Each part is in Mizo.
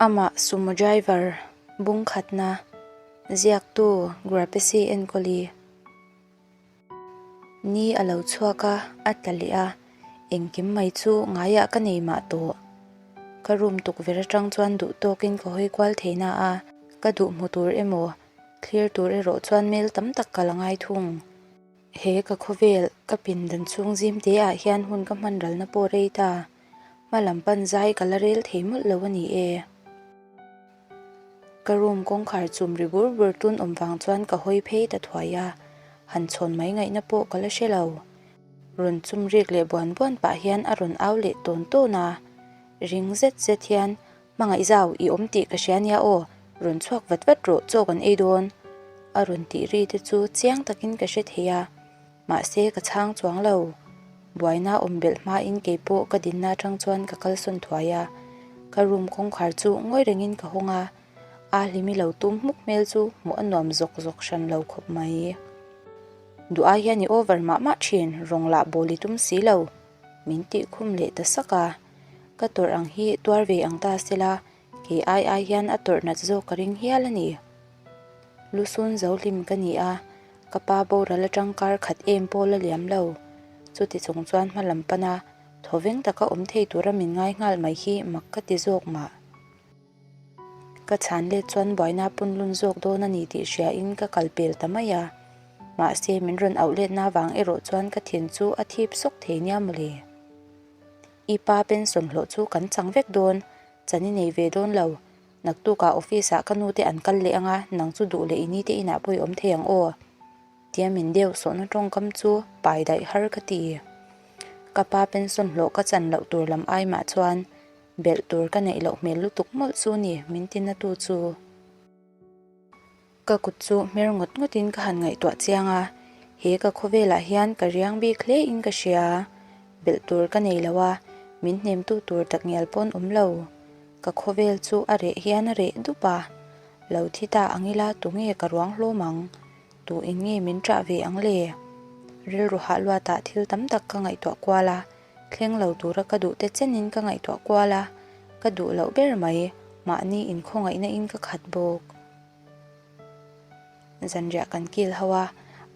Amah sumo driver bung khatna ziaktu Grapesi enkawli ni a lo chhuak a, a tla leh a, engkim mai chu ngaiah ka nei mah tawh. Ka room tukverh atang chuan duh tawkin ka hawi kual thei na a, ka duh hmu tur emaw thlir tur erawh chuan mail tam tak ka la ngai thung. He ka khawvel ka pindan chhung zim te ah hian hun ka hman ralna pawh rei ta. Hma lam pan zai ka la rel thei mawlh lo a ni e. Ka room kawngkhar chum ri bur bur tun awm vang chuan ka hawi phei ta thuai a, han chhawn mai ngaihna pawh ka la hre lo. Rawn chum rik leh buan buan pah hian a rawn au leh tawn tawn a, ring zet zet hian Hmangaih zau i awm tih ka hria nia aw, rawn chhuak vat vat rawh chaw kan ei dawn a rawn tih ri te chu chiang takin ka hre thei a, mahse ka chhang chuang lo. Buaina awm belh hmain kei pawh ka dinna atang chuan ka kalsawn thuai a, ka room kawngkhar chu ngawi rengin ka hawng a, a hlimi lo tum hmuk hmel chu hmuh a nuam zawk zawk hran lo khawp mai. Duh ai hian i over mah mah thin, rawng lah bawl i tum si lo, min tih khum leh ta sak a. Ka tawrh ang hi tuar ve ang ta sela, kei ai ai hian a tawrh nat zawk ka ring hial a ni. Lusun zo hlim ka ni a, ka pa boral atang kar khat em pawh la liam lo. Chuti chung chuan hma lam pana thawveng taka awm thei tura min ngai nghal mai hi mak ka ti zawk mah. Ka chhan let chuan buaina punlun zawk dawn a ni tih hriain ka kal pel ta mai a. Mahse min rawn auh letna vang erawh chuan ka thin chu a thip sawk thei nia mawle. I pa pension hlawh chu kan chang vek dawn, chan i nei ve dawn lo. Naktukah office ah ka nu te an kal leh anga nang chu duh leh i ni te inah pawh i awm thei ang aw. Tia min deuh sawhna tawngkam chu pai daih har ka ti. Ka pa pension hlawh ka chan loh tur lam ai mah chuan belh tur ka neih loh hmel lutuk mawlh chu ni min ti na tu chu. Ka kut chu hmer ngawt ngawtin ka han ngaihtuah chiang a, he ka khawvelah hian ka riang bik hle in ka hria. Belh tur ka nei lo a, min hnemtu tur takngial pawn awm lo. Ka khawvel chu a reh hian a reh dup a, lo thi ta ang ila tunge ka ruang hlawm ang? Tu in nge min ṭah ve ang le? Rilru hah luatah thil tam tak ka ngaihtuah kual a, thleng lo tura ka duh te chenin ka ngaihtuah kual a, ka duh loh ber mai, mahni inkhawngaihna in ka khat bawk. Zanriah kan kil ho a,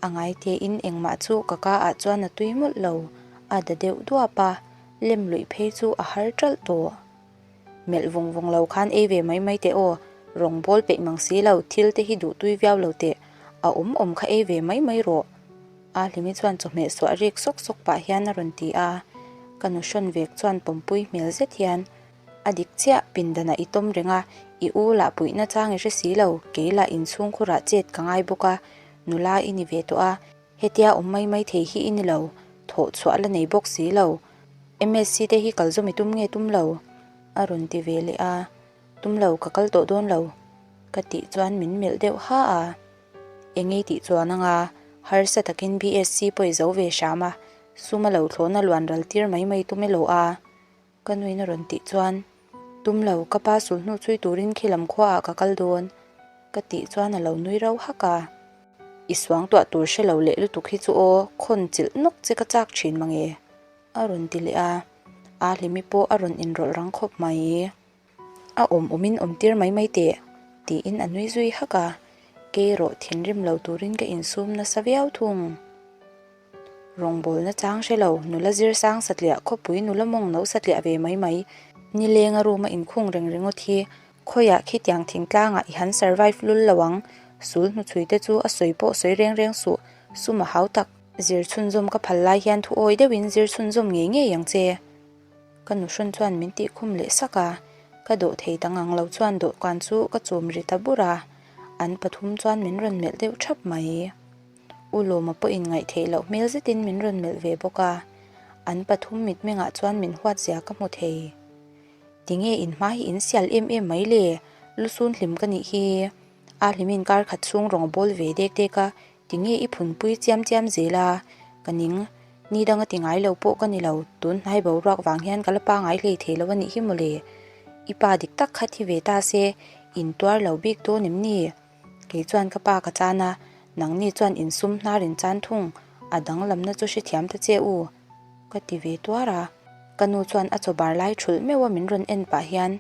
a ngai tein engmah chu ka ka ah chuan a tui mawlh lo, a da deuh duap a, lem luih phei chu a har ṭalh tawh. Melh vung vung lo khan ei ve mai mai teh aw, rawng bawl peih mang si lo, thil te hi duh tui viau lo teh, a awm awm kha ei ve mai mai rawh. A hlimi chuan chawhmeh suah rik sawk sawk pah hian a rawn ti a, ka nu hrawn vek chuan pawmpui hmel zet hian A dik chiah, pindanah i tawm reng a, i u lah puihna chang i hre si lo, kei lah inchhungkhurah chet ka ngai bawk a, nula i ni ve tawh a, hetia awm mai mai thei hi i ni lo, thawh chhuah la nei bawk si lo. MSC te hi kal zawm i tum nge tum lo? A rawn ti ve leh a, Tum lo, ka kal tawh dawn lo, ka tih chuan min melh deuh ha a. Engei tih chuan anga harsa takin BSc pawh i zo ve hram a, sum a lo thlawhna luan ral tir mai mai tum elo a. Ka nuin a rawn tih chuan, Tum lo, ka pa sul hnu chhui turin khi lam khuaah ka kal dawn, ka tih chuan a lo nui rauh hak a. I suangtuah tur hre lo leh lutuk hi chu aw, khawn chilh nawk che ka chak thin mange, a rawn ti leh a. Aa Hlimi pawh a rawn inrawlh rang khawp mai. A awm awmin awm tir mai mai teh, tiin a nui zui hak a. Kei erawh thinrim lo turin ka insum nasa viau thung. Rawngbawlna chang hre lo, nula zir sang satliah khawpui nula mawng no satliah ve mai mai, nilenga room a inkhung reng ringawt hi khawiah khitiang thingtlangah i han survive lul lo ang, sul hnuchhui te chu a sawi pawh sawi reng reng suh, sum a hau tak, zir chhunzawm ka phal lai hian thu awi deuhin zir chhunzawm ngei ngei ang che. Ka nuhrawn chuan min tih khum leh sak a, ka dawh thei ta ngang lo chuan dawhkan chu ka chum ri ta bur a, an pathum chuan min rawn melh deuh thap mai. U Lawma pawhin ngaihtheih loh hmel zetin min rawn melh ve bawk a, an pathum mitmengah chuan min huat zia ka hmu thei. Tinge in hma hi in sial em em mai le, lusun hlim ka nih hi. A hlimin kar khat chhung rawng a bawl ve dek dek a, tinge i phunpui chiam chiam zel a, ka ning. Ni danga ti ngai lo pawh ka ni lo, tun hnai boruak vang hian ka la pangai hlei thei lo a nih hi mawle. I pa dik tak kha thi ve ta se, in tuar lo bik dawn em ni? Kei chuan ka pa ka chan a, nangni chuan insum hnar in chan thung, a danglamna chu hrethiam ta che u, ka ti ve tuar a. Ka nu chuan a chaw bar lai thulh meuh a min rawn en pah hian,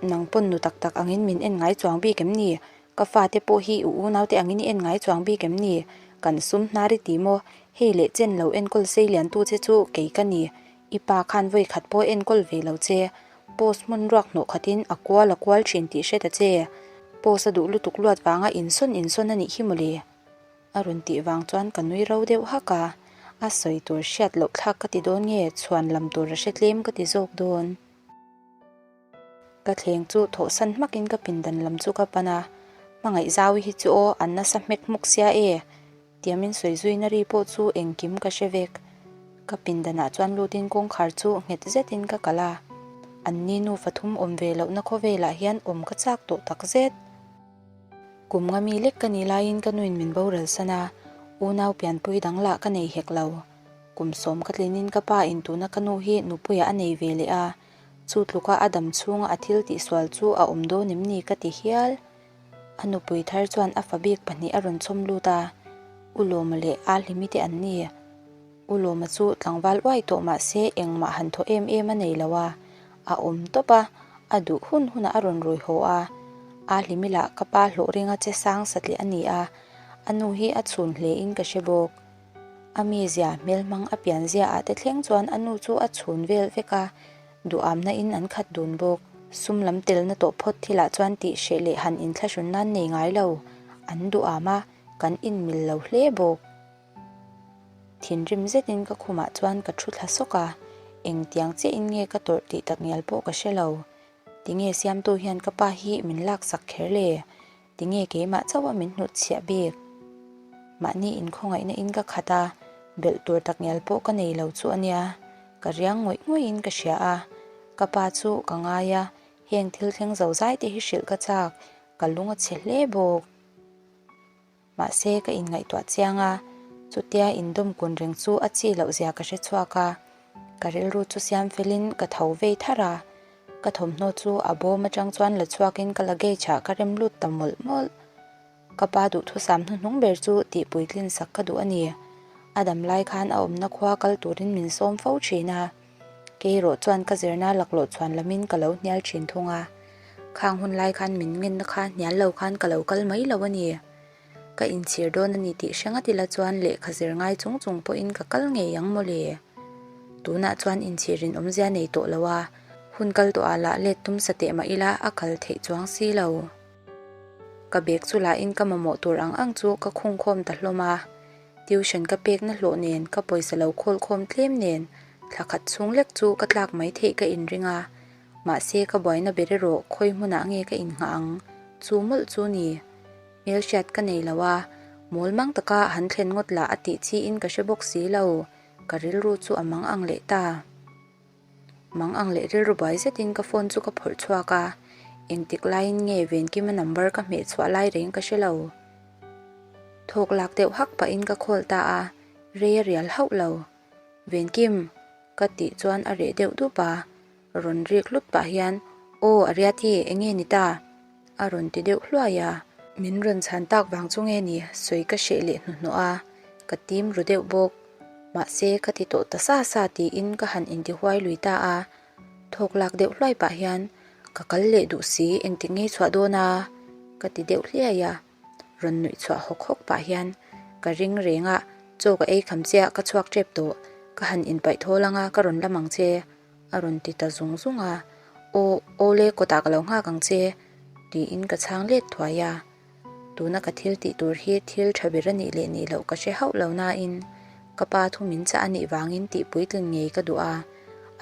Nang pawn nu tak tak angin min en ngai chuang bik em ni? Ka fate pawh hi u unaute angin i en ngai chuang bik em ni? Kan sum hnar i ti maw? Hei leh chen lo enkawl sei liantu che chu kei ka ni. I pa khan vawi khat pawh enkawl ve lo che. Post hmun ruak hnawh khatin a kual a kual thin tih hre ta che. Post a duh lutuk luat vanga insawn insawn a nih hi mawle. A rawn tih vang chuan ka nui ro deuh hak a, a sawi tur hriat loh thlak ka ti dawn nge chhuan lam tur a hre tlem ka ti zawk dawn. Ka thleng chu thawhsan hmakin ka pindan lam chu ka pan a, Hmangaih Zaui hi chu aw an nasa hmek hmuk sia e, tia min sawi zuina ri pawh chu engkim ka hre vek. Ka pindanah chuan lutin kawngkhar chu nghet zetin ka kalh a, anni nufa thum awm ve lohna khawvelah hian awm ka chak tawh takzet. Kum nga mi lek ka nih laiin ka nuin min boral san a, unau pianpui dang lah ka nei hek lo. Kum sawm ka tlinin ka pa in tuna ka nu hi nupuiah a nei ve leh a, chu tluka a dam chhunga a thil tihsual chu a awm dawn em ni ka ti hial. A nupui thar chuan a fa bik pahnih a rawn chhawm lut a, U Lawma leh A Hlimi te an ni. U Lawma chu tlangval uai tawh mah se engmah han thaw em em a nei lo a, a awm tawp a, a duh hun hunah a rawn rui haw a. A Hlimi lah ka pa hlawh ringa che sang satliah a ni a, a nu hi a chhun hle in ka hre bawk. A mizia hmelhmang a pianzia ah te thleng chuan a nu chu a chhun vel vek a, duhamna in an khat dun bawk. Sum lam telna tawh phawt thilah chuan tih hreh leh han inthlahrun nan nei ngai lo, an duham a, kan inmil lo hle bawk. Thinrim zetin ka khumah chuan ka thu thla sawk a, engtiang chiahin nge ka tawrh tih tak ngial pawh ka hre lo. Tinge siamtu hian ka pa hi min laksak kher le? Tinge keimah chauha min hnutchhiah bik? Mahni inkhawngaihna in ka khat a, belh tur tak ngial pawh ka nei lo chu a nia. Ka riang ngawih ngawih in ka hria a, ka pa chu ka ngai a, heng thil thleng zo zai te hi hrilh ka chak, ka lung a chhe hle bawk. Mahse ka inngaihtuah chiang a, chutia indawm kun reng chu a chi loh zia ka hre chhuak a, ka rilru chu siam felin ka tho vei thar a, ka thawmhnaw chu a bawm atang chuan la chhuakin ka luggage ah ka rem lut ta mawlh mawlh. Ka pa duhthusam hnuhnung ber chu tih puitlin sak ka duh a ni. A dam lai khan a awmna khua kal turin min sawm fo thin a. Keirawh chuan ka zirna laklawh chhuan lamin ka lo hnial thin thung a, khang hun lai khan min ngenna kha hnial lo khan ka lo kal mai lo a ni. Ka inchhir dawn a ni tih hre ngat ila chuan lehkha zir ngai chung chung pawhin ka kal ngei ang mawle. Tunah chuan inchhir rinawmzia nei tawh lo a, hun kal tawhah lah let tum sa teh mah ila a kal theih chuang si lo. Ka bag chu lahin ka mamawh tur ang ang chu ka khungkhawm ta hlawm a. Tuition ka pekna hlawh nen, ka pawisa lo khawlkhawm tlem nen, thla khat chhung lek chu ka tlak mai theih ka inring a. Mahse ka buaina ber erawh khawi hmunah nge ka innghah ang? Chu mawlh chu ni. Hmelhriat ka nei lo a, mawl mang taka han thlen ngawt lah a tih chiin ka hre bawk si lo, ka rilru chu a mang ang leh ta. Mang ang leh rilru buai zetin ka phone chu ka phawrh chhuak a, engtik laiin nge Venkima number ka hmeh chhuah lai reng ka hre lo. Thawk lak deuh hak pahin ka call ta a, rei a rial hauh lo. Venkim! Ka tih chuan a reh deuh dup a, rawn rik hlut pah hian, Aw a riat hi, enge ni ta? A rawn ti deuh hluai a. Min rawn chhan tak vang chu nge ni sawi ka hreh leh hnuhnawh a, ka tim ru deuh bawk. Mahse ka ti tawh ta sa sa tiin ka han intihuai lui ta a, thawk lak deuh hluai pah hian ka kal leh duh si engtik ngei chhuah dawn a? Ka ti deuh hliai a, rawn nuih chhuah hawk hawk pah hian ka ring reng a, chaw ka ei kham chiah ka chhuak tep tawh, ka han inpaih thawl anga ka rawn lam ang che. A rawn ti ta zung zung a, Aw, aw le kawtah ka lo nghak ang che, tiin ka chhang let thuai a. Tuna ka thil tih tur hi thil tha ber a nih leh nih loh ka hre hauh lo nain ka pa thu min chah a nih vangin tih puitlin ngei ka duh a,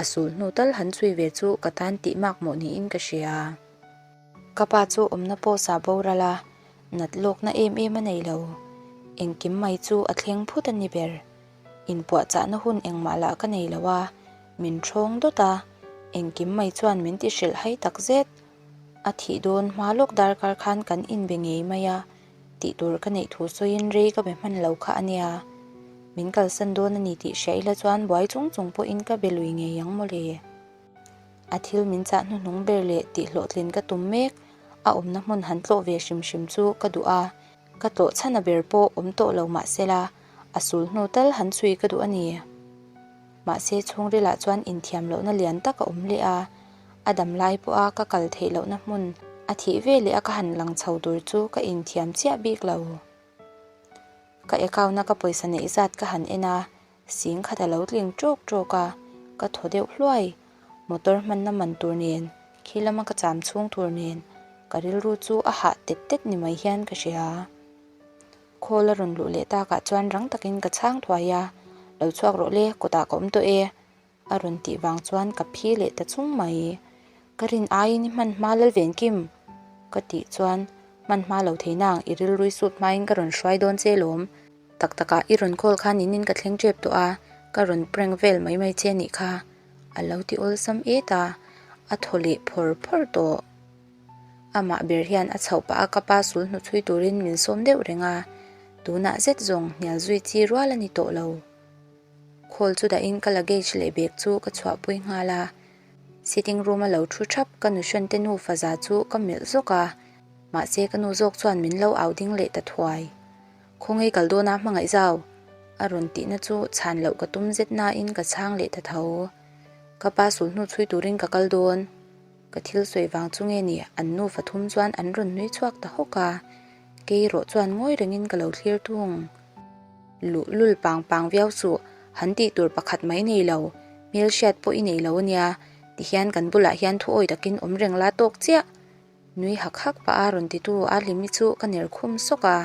a sul hnu tal han chhui ve chu ka tan tih makmawh niin ka hria. Ka pa chu awmna pawh sa boral a, nat lawkna em em a nei lo. Engkim mai chu a thleng phut a ni ber. Inpuahchahna hun engmah lah ka nei lo a, min ṭhawng dawt a, engkim mai chuan min ti hrilh hai tak zet. A thih dawn hma lawk darkar khan kan inbe ngei mai a, tih tur ka neih thu sawiin rei ka be hman lo kha a nia. Min kalsan dawn a ni tih hria ila chuan buai chung chung pawhin ka be lui ngei ang mawle. A thil min chah hnuhnung ber leh tih hlawhtlin ka tum mek, a awmna hmun han tlawh ve hrim hrim chu ka duh a, ka tlawh chhan a ber pawh awm tawh lo mah sela, a sul hnu tal han chhui ka duh a ni. Mahse chhungrilah chuan inthiam lohna lian tak a awm leh a. A dam lai pawha ka kal theih lohna hmun a thih veleh a ka han lang chho tur chu ka inthiam chiah bik lo. Ka account a ka pawisa neih zat ka han en a, sing khat a lo tling ṭawk ṭawk a, ka thaw deuh hluai. Motor hmanna man tur nen, khi lama ka cham chhung tur nen, ka rilru chu a hah tet tet ni mai hian ka hria. Call a rawn luh leh takah chuan rang takin ka chhang thuai a, Lo chhuak rawh le, kawtah ka awm tawh e. A rawn tih vang chuan ka phi leh ta chung mai. Ka rin aiin i hman hma lal ven kim? Ka tih chuan hman hma lo thei nang, i rilrui sut hmain ka rawn hruai dawn che lawm. Tak takah i rawn call khan inin ka thleng tep tawh a, ka rawn prank vel mai mai che nih kha. A lo ti awlsam et a, a thaw leh phawr phawr tawh. Amah ber hian a chhoh pah a ka pa sul hnuchhui turin min sawm deuh reng a, tunah zet zawng hnial zui chi rual a ni tawh lo. Call chu dahin ka luggage leh bag chu ka chhuahpui nghal a, sitting room a lo thu thap ka nuhrawn te nufa za chu ka melh zawk a, mahse ka nu zawk chuan min lo au ding leh ta thuai. Khawngaih kal dawna hmangaih zau? a rawn tihna chu chhan loh ka tum zet nain ka chhang leh ta tho. Ka pa sul hnu chhui turin ka kal dawn. Ka thil sawi vang chu nge ni an nufa thum chuan an rawn nui chhuak ta hawk a, kei erawh chuan ngawi rengin ka lo thlir thung. Luh lul pang pang viau suh, han tih tur pakhat mai nei lo, hmel hriat pawh i nei lo ania, tihian kan bulah hian thu awi takin awm reng la tawk chiah. Nui hak hak pah a rawn titu a Hlimi chu ka ner khum sawk a,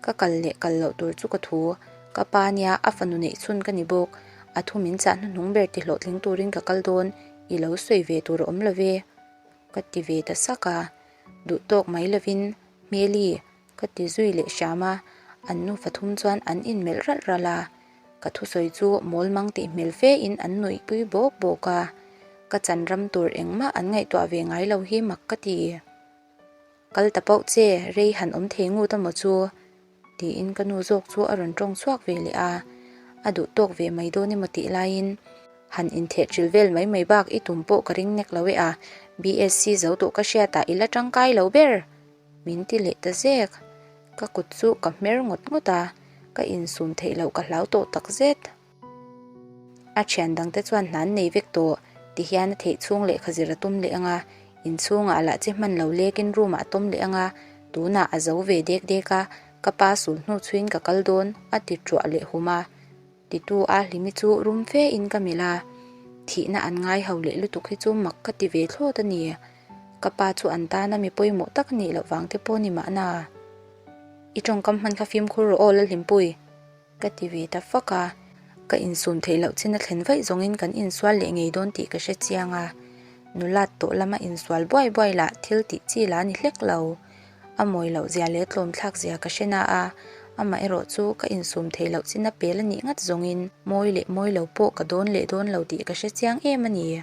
ka kal leh kal loh tur chu ka thu, ka pa nia a fanu neih chhun ka ni bawk, a thu min chah hnuhnung ber ti hlawhtling turin ka kal dawn, i lo sawi ve tur a awm lo ve, ka ti ve ta sak a, duh tawk mai lovin Hmeli ka ti zui leh hram a, an nufa thum chuan an inmelh ralh ralh a, ka thusawi chu mawl mang tih hmel fe in an nuihpui bawk bawk a, ka chan ram tur engmah an ngaihtuah ve ngai lo hi mak ka ti. Kal ta pauh che, rei han awm thei ngut a maw chu? tiin ka nu zawk chu a rawn tawng chhuak ve leh a, a duh tawk ve mai dawn emaw tih laiin han intheh ṭil vel mai mai bak i tum pawh ka ring nek lo e a, BSc zo tawh ka hriatah i la tangkai lo ber! Min ti leh ta zek. Ka kut chu ka hmer ngawt ngawt a, ka insum theih loh ka hlau tawh tak zet. A thian dangte chuan hna an nei vek tawh ti hian a theih chhung lehkha zir a tum leh ang a, inchhungah lah che hman lo lekin room ah a tawm leh ang a, tunah a zo ve dek dek a, ka pa sul hnu chhuiin ka kal dawn a ti ṭuah leh hum a. Titu a Hlimi chu rum fe in ka melh a, thihna an ngai ho leh lutuk hi chu mak ka ti ve thlawt a ni. Ka pa chu an tana mi pawimawh tak a nih loh vang te pawh ni mahna. I tawngkam hman kha fimkhur rawh aw Lalhlimpui! Ka ti ve ta fak a, ka insum theih loh chin a thlen vaih zawngin kan insual leh ngei dawn tih ka hre chiang a, nulat tawh lama insual buai buai lah thil tih chi lah a ni hlek lo. A mawi loh zia leh tlawm thlak zia ka hre na a, amaherawh chu ka insum theih loh chin a pel a nih ngat zawngin mawi leh mawi lo pawh ka dawn leh dawn lo tih ka hre chiang em a ni.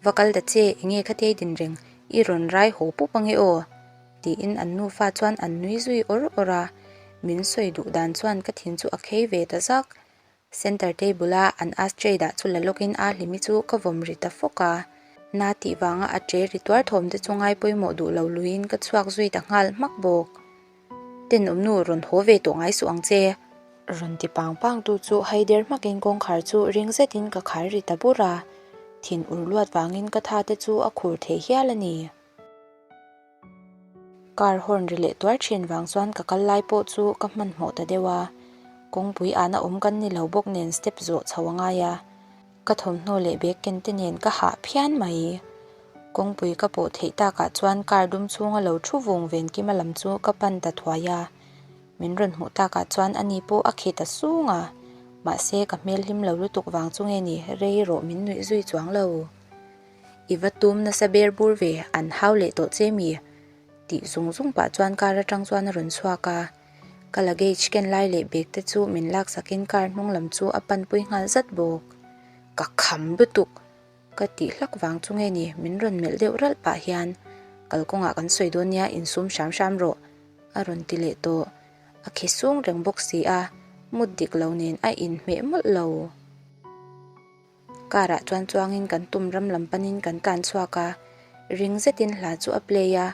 Va kal ta che, enge kha thei din reng, i rawn rai haw pup ange aw? tiin an nufa chuan an nui zui awr awr a, min sawi duh dan chuan ka thin chu a khei ve ta zak. Center table a an ashtray dah chu la lawkin a hlimi chu ka vawm ri ta fawk a, na tih vanga a ṭe ri tuar thawm te chu ngai pawimawh duh lo luiin ka chhuak zui ta nghal hmak bawk. Tenawmnu rawn haw ve tawh ngai suh ang che. Rawn ti pang pang tu chu haider hmakin kawngkhar chu ring zetin ka khar ri ta bur a, thin ur luat vangin ka tha te chu a khur thei hial a ni. Car horn ri leh tuar thin vang chuan ka kal lai pawh chu ka hmanhmawh ta deuh a, kawngpui ana awm kan ni lo bawk nen step zawh chho a ngai a. Ka thawmhnaw leh bag ken te nen ka hah phian mai. Kawngpui ka pawh theih takah chuan car dum chhunga lo thu vung ven kima lam chu ka pan ta thuai a. Min rawn hmuh takah chuan ani pawh a khi ta sung a. Mahse ka hmel hlim lo lutuk vang chu nge ni rei rawh min nuih zui chuang lo. I va tum nasa ber bur ve an hau leh tawh che mi? Tih zung zung pah chuan car atang chuan a rawn chhuak a. Ka luggage ken lai leh bag te chu min laksakin car hnung lam chu a panpui nghal zat bawk. Ka kham lutuk! Ka tih hlak vang chu nge ni min rawn melh deuh ralh pah hian kalkawngah kan sawi dawn nia insum hram hram rawh a rawn ti leh tawh. A khi sung reng bawk si a, mut dik lo nen a inhmeh mawlh lo. Car ah chuan chuangin kan tum ram lam panin kan tlan chhuak a, ring zetin hla chu a play a,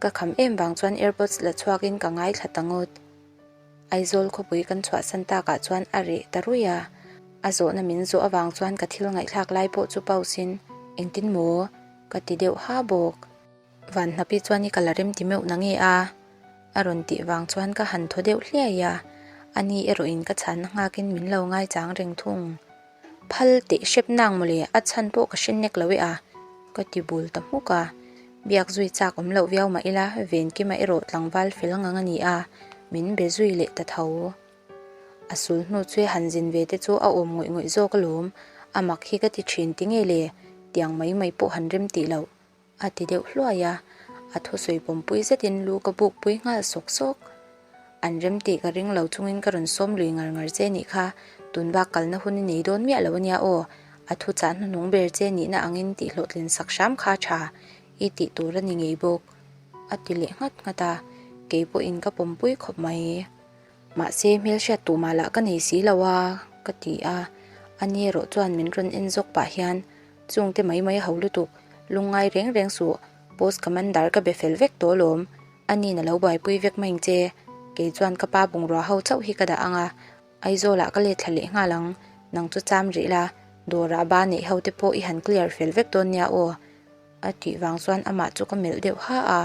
ka kham em vang chuan airpods la chhuakin ka ngaithla ta ngawt. Aizawl khawpui kan chhuahsan takah chuan a reh ta ruih a, a zawhna min zawh avang chuan ka thil ngaihthlak lai pawh chu pause in Engtin maw? Ka ti deuh ha bawk. Van hnapi chuan i kal a rem ti meuh na nge a? A rawn tih vang chuan ka han thaw deuh hliai a, ani erawhin ka chhanna nghakin min lo ngaichang reng thung. Phal teh hrep nang mawle, a chhan pawh ka hre nek lo e a, ka ti bul ta hmuk a. Biak zui chak awm loh viau mah ila, Venkima erawh tlangval fel ngang a ni a, min be zui leh ta tho. A sul hnu chu han zin ve te chu a awm ngawih ngawih zawk alawm, a mak hi ka ti thin ti nge le, tiang mai mai pawh han rem tih loh. A ti deuh hluai a, a thusawi pawmpui zetin lu ka buk pui nghal sawk sawk. An rem tih ka ring lo chungin ka rawn sawm lui ngar ngar che nih kha, tun bak kalna hun i nei dawn miah lo ania aw, a thuchah hnuhnung ber che nihna angin tih hlawhtlin sak hram kha tha i tih tur a ni ngei bawk, a ti leh nghat nghat a, kei pawhin ka pawmpui khawp mai. Mahse hmelhriat tumah lah ka nei si lo a, ka ti a, ani erawh chuan min rawn en zawk pah hian Chungte mai mai a ho lutuk, lungngai reng reng suh, Post Commander ka be fel vek tawh alawm, aniin a lo buaipui vek mai ang che, kei chuan ka pa bungrua ho chauh hi ka dah ang a, Aizawlah ka let thla leh nghal ang, nang chu cham rih la, dawrah ba neih ho te pawh i han clear fel vek dawn nia aw, a tih vang chuan amah chu ka melh deuh ha a,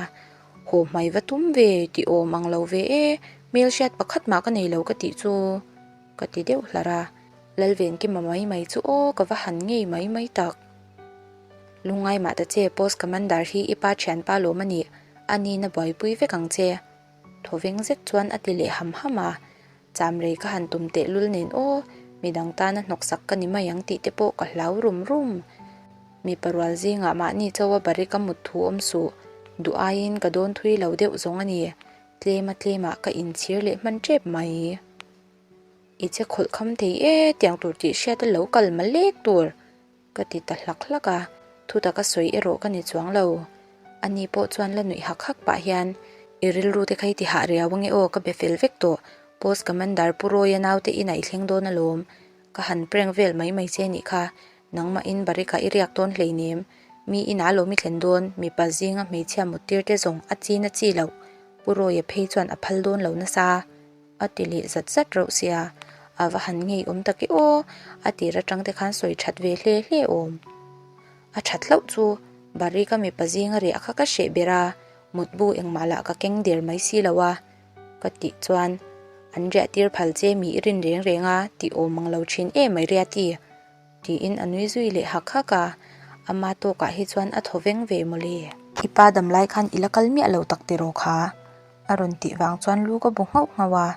haw hmai va tum ve tih awm ang lo ve e, hmelhriat pakhat mah ka nei lo ka tih chu. Ka ti deuh hlar a, Lalvenkima mai mai chu aw ka va han ngei mai mai tak. Lungngai mah ta che Post Commander hi i pa thianpa lawm a nih, a nihna buaipui vek ang che. Thawveng zet chuan a ti leh ham ham a, cham rei ka han tum tehlul nen aw, midang tana hnawksak ka ni mai ang tih te pawh ka hlau rum rum. Mipa rual zingah mahni chawa barika mut thu awm suh, duh aiin ka dawn thui lo deuh zawng a ni, tlema tlemah ka inchhir leh hman tep mai. I che khawlh kham thei e tiang tur tih hriat a lo kal ma lek tur ka ti ta hlak hlak a, thutak a sawi erawh ka ni chuang lo. Ani pawh chuan la nuih hak hak pah hian i rilru te kha i ti hah riau ange aw ka be fel vek tawh, Post Commander Pu Rawia naute inah i thleng dawn alawm, ka han prank vel mai mai che nih kha, nangmahin barika i riak dawn hleinem, mi inah alawm i thlen dawn, mipa zinga hmeichhia muttir te zawng a chin a chi loh, Pu Rawia phei chuan a phal dawn lo nasa. A ti leh zat zat reuh sia, a va han ngei awm tak e aw, a tir atang te khan sawi that ve hle hle awm. A that hlauh chu Barika mipa zinga riah kha ka hreh ber a, mutbu engmah lah ka keng der mai si lo a, ka tih chuan an riah tir phal che mi i rin reng reng a tih awm ang lo thin em mai Riati, tiin a nui zui leh hak hak a, ama tawkah hi chuan a thaw veng ve mawle. I pa damlai khan i la kal miah lo tak tiraw kha? A rawn tih vang chuan lu ka bu nghauh nghauh a,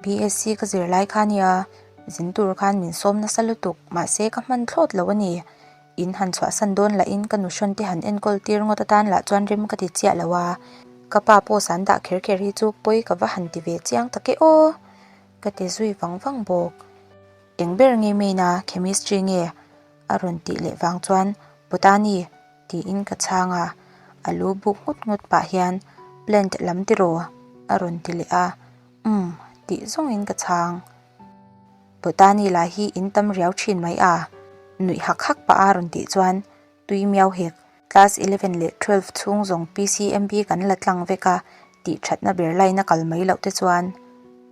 BSc ka zir lai kha nia, zin tur khan min sawm nasa lutuk, mahse ka hman thlawt lo a ni. In han chhuahsan dawn lahin ka nuhrawn te han enkawl tir ngawt atan lah chuan rem ka ti chiah lo a, ka pa pawh san dah kher kher hi chu pawi ka va han ti ve chiang tak e aw! Ka ti zui vang vang bawk. Eng ber nge main a, chemistry nge? A rawn tih leh vang chuan Botany tiin ka chhang a, a lu buk nghut nghut pah hian plant lam tiraw a rawn ti leh a, umm tih zawngin ka chhang. Botany lah hi in tam riau thin mai a, nuih hak hak pah a rawn tih chuan tui miau hek class eleven leh twelve chhung zawng PCMB kan la tlang vek a tih thatna ber line a kal mai loh te chuan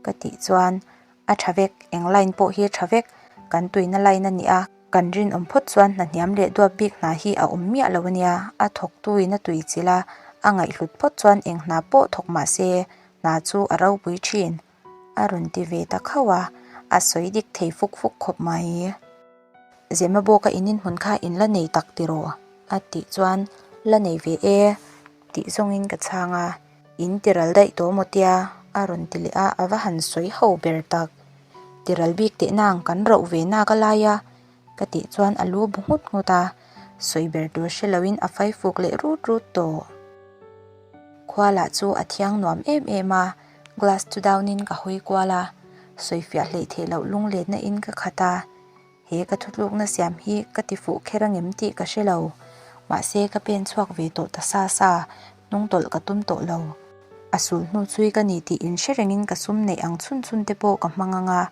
ka tih chuan a tha vek, eng line pawh hi a tha vek, kan tuina line a ni a. Kan rinawm phawt chuan hna hniam leh duap bik hna hi a awm miah lo a nia, a thawktuin a tui chilh a, a ngaihhlut phawt chuan eng hna pawh thawk mah se hna chu a ropui thin. A rawn ti ve ta khauh a, a sawi dik thei fuk fuk khawp mai. Zema bawka in inhmun kha in la nei tak tiraw? A tih chuan la nei ve e tih zawngin ka chhang a, in tiral daih tawh maw tia? A rawn ti leh a, a va han sawi ho ber tak. Tiral bik teh nang kan rauh ve nak a lai a, ka tih chuan a lu bu nghut nghut a, sawi ber tur hre loin a fai fuk leh rut rut tawh. Khua lah chu a thiang nuam em em a, glass chu down in ka hawi kual a, sawi fiah hleih theih loh lunglenna in ka khat a, he ka thutlukna siam hi ka ti fuh kher angem tih ka hre lo, mahse ka pen chhuak ve tawh ta sa sa, hnungtawlh ka tum tawh lo. A sul hnu chui ka ni tih inhre rengin ka sum neih ang chhun chhun te pawh ka hmang ang a,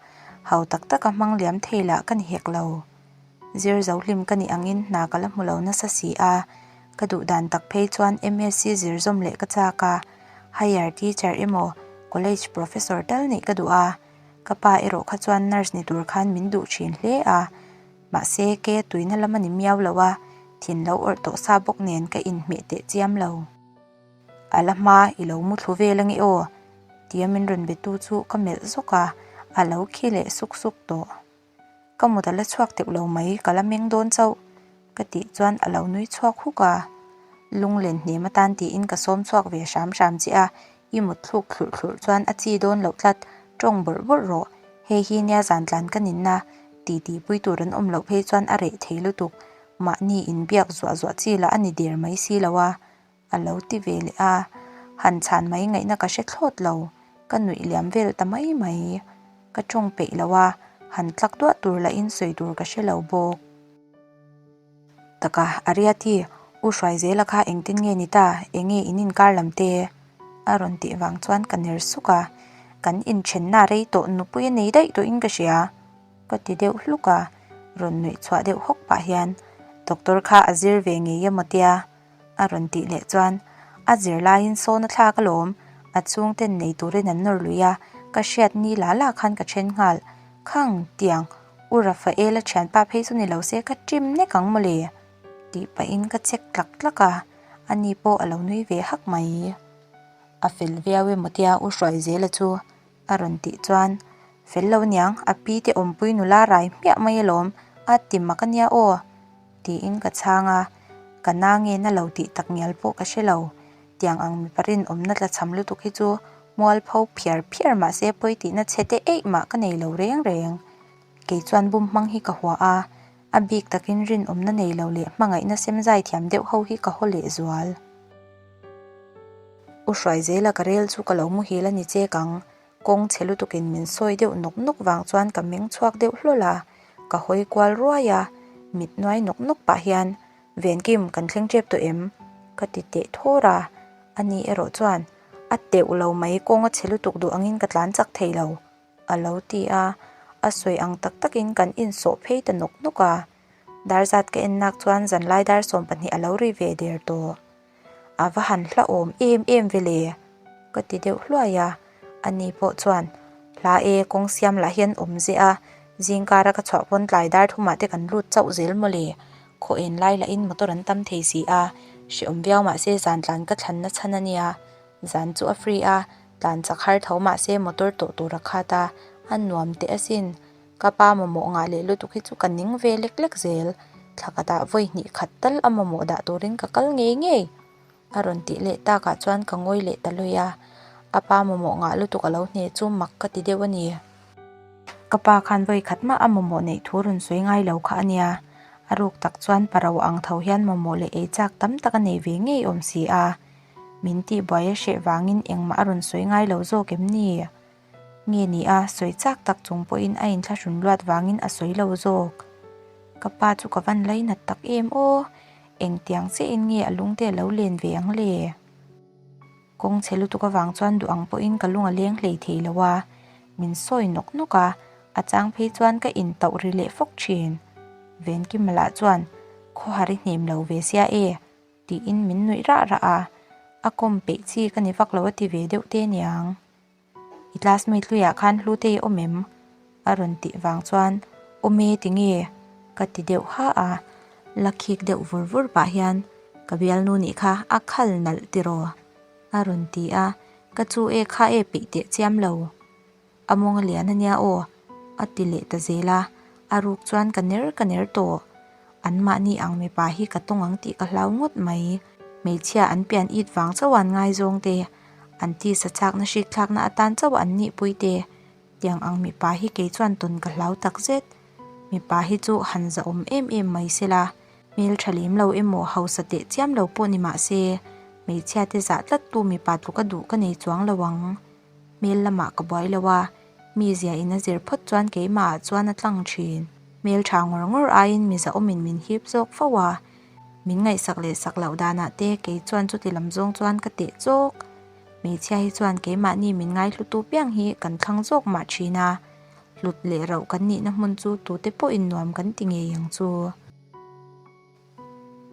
hau tak taka hmang liam thei lah ka ni hek lo. Zir zo hlim ka nih angin hna ka la hmu lo nasa si a, ka duh dan tak phei chuan MSc zir zawm leh ka chak a, higher teacher emaw college professor tal nih ka duh a, ka pa erawh kha chuan nurse ni tur khan min duh thin hle a, mahse ke tuina lam a ni miau lo a. Thin lo awrh tawh sa bawk nen ka inhmeh teh chiam lo. A la hma i lo mu thlu vel ange aw tia min rawn be tu chu ka melh zawk a, a lo khi leh suk suk tawh. Ka mut a la chhuak teuh lo mai, ka la meng dawn chauh ka tih chuan a lo nui chhuak huk a. Lunglen hnem atan tiin ka sawm chhuak ve hram hram che a, i mut thluk thlurh thlurh chuan a chi dawn loh tlat, tawng bawrh bawrh rawh, hei hi nia zan tlan ka ninna ti tihpui tur an awm loh phei chuan a reh thei lutuk, mahni inbiak zuah zuah chi lah a ni der mai si lo a. A lo ti ve leh a, han chhan mai ngaihna ka hre thlawt lo, ka nuih liam vel ta mai mai. Ka tawng peih lo a, han tlak duah tur lahin sawi tur ka hre lo bawk. Taka, Ariati, U Hruaizela kha engtin nge ni ta, enge in inkar lam te? A rawn tih vang chuan ka ner suk a, kan inthenna rei tawh nupui a nei daih tawhin ka hria. Ka ti deuh hluk a, rawn nuih chhuah deuh hawk pah hian Doctor kha a zir ve ngei emaw tia? A rawn tih leh chuan, A zir laiin sawn a thlak alawm, a chhungten nei turin an nawr lui a, ka hriat ni la la khan ka then nghal. Khang tiang, U Rafaela thianpa phei chu ni lo se ka ṭim nek ang mawle, tih pahin ka check tlak tlak a, ani pawh a lo nui ve hak mai. A fel viau emaw tia U Hruaizela chu a rawn tih chuan, Fel lo niang, a pi te awmpui nula rai hmiah mai alawm, a ti mak ania aw, tiin ka chhang a, ka na nge na lo tih tak ngial pawh ka hre lo. Tiang ang mipa rinawmna tlachham lutuk hi chu mualpho phiar phiar mah se pawi tihna chhe te eih mah ka nei lo reng reng. Kei chuan bum hmang hi ka hua a, a bik takin rinawmna nei lo leh hmangaihna semzai thiam deuh ho hi ka haw lehzual. U Hruaizela ka rel chu ka lo muhil a ni chek ang, kawng chhe lutukin min sawi deuh nawk nawk vang chuan ka meng chhuak deuh hlawl a, ka hawi kual ruai a, mit nuai nawk nawk pah hian, Venkim, kan thleng tep tawh em? ka ti teh thawr a, ani erawh chuan, A teuh lo mai, kawng a chhe lutuk duh angin ka tlan chak thei lo, a lo ti a, a sawi ang tak takin kan insawh phei ta nawk nawk a, dar zat ka en nak chuan zanlai dar 12 a lo ri ve der tawh. A va han hlauhawm em em ve le? Ka ti deuh hluai a, ani pawh chuan, Hla e, kawng siam lah hian awm zeh a, zingkara ka chhuah pawn tlai dar thumah te kan lut chauh zel maw le? Khaw en lai lahin motor an tam thei si a, hrehawm viau mah se zan tlan ka thlanna chhan a nia. Zan chu a free a, tlan chak har tho mah se motor tawh tur a khat a, a nuam teh asin. Ka pa mamawh ngah leh lutuk hi chu ka ning ve lek lek zel. Thla khatah vawi hnih khat tal a mamawh dah turin ka kal ngei ngei. A rawn tih leh takah chuan ka ngawi leh ta lawi a. A pa mamawh ngah lutuk a lo hne chu mak ka ti deuh a ni. Ka pa khan vawi khat mah a mamawh neih thu rawn sawi ngai lo kha a nia. A ruk tak chuan parau ang tho hian mamawh leh ei chak tam tak a nei ve ngei awm si a. Min tihbuai a hreh vangin engmah a rawn sawi ngai lo zawk em ni? Nge ni a, sawi chak tak chung pawhin a inthlahrun luat vangin a sawi lo zawk. Ka pa chu ka van lainat tak em aw, engtiang chiahin nge a lungte a lo len ve ang le? Kawng chhe lutuk avang chuan duh ang pawhin ka lung a leng hlei thei lo a, min sawi nawk nawk a, a chang phei chuan ka intauh ri leh fawk thin. Venkima lah chuan, Khawhar i hnem lo ve sia e, tiin min nuih rah rah a, a kawm peih chi ka ni vak lo a ti ve deuh te niang. I classmate hluiah khan Hlutei awm em? A rawn tih vang chuan awm e tinge? Ka ti deuh ha a, la khik deuh vur vur pah hian ka bialnu nih kha a khal nalh tiraw? A rawn ti a, ka chu e kha e peih teh chiam lo. A mawng a lian ania aw a ti leh ta zel a, a ruk chuan ka ner ka ner tawh. Anmahni ang mipa hi ka tawng ang tih ka hlau ngawt mai. Hmeichhia an pian it vang chauh an ngaizawng te, an tisa chakna hrikthlakna atan chauh an nihpui te. Tiang ang mipa hi kei chuan tawn ka hlau tak zet. Mipa hi chu han zahawm em em mai sela, hmeltha lem lo emaw hausa teh chiam lo pawh ni mah se, hmeichhia te zah tlattu mipa tluka duh ka nei chuang lo ang. Hmel lamah ka buai lo a, mi zia in a zir phawt chuan keimah ah chuan a tlang thin. Hmel tha ngawr ngawr aiin mi zahawmin min hip zawk fo a, min ngaihsak leh sak loh danah te kei chuan chuti lam zawng chuan ka teh chawk. Hmeichhia hi chuan keimahni min ngaihlutu piang hi kan thlang zawk mah thin a, hlut leh rauh kan nihna hmun chu tute pawhin nuam kan ti ngei ang chu.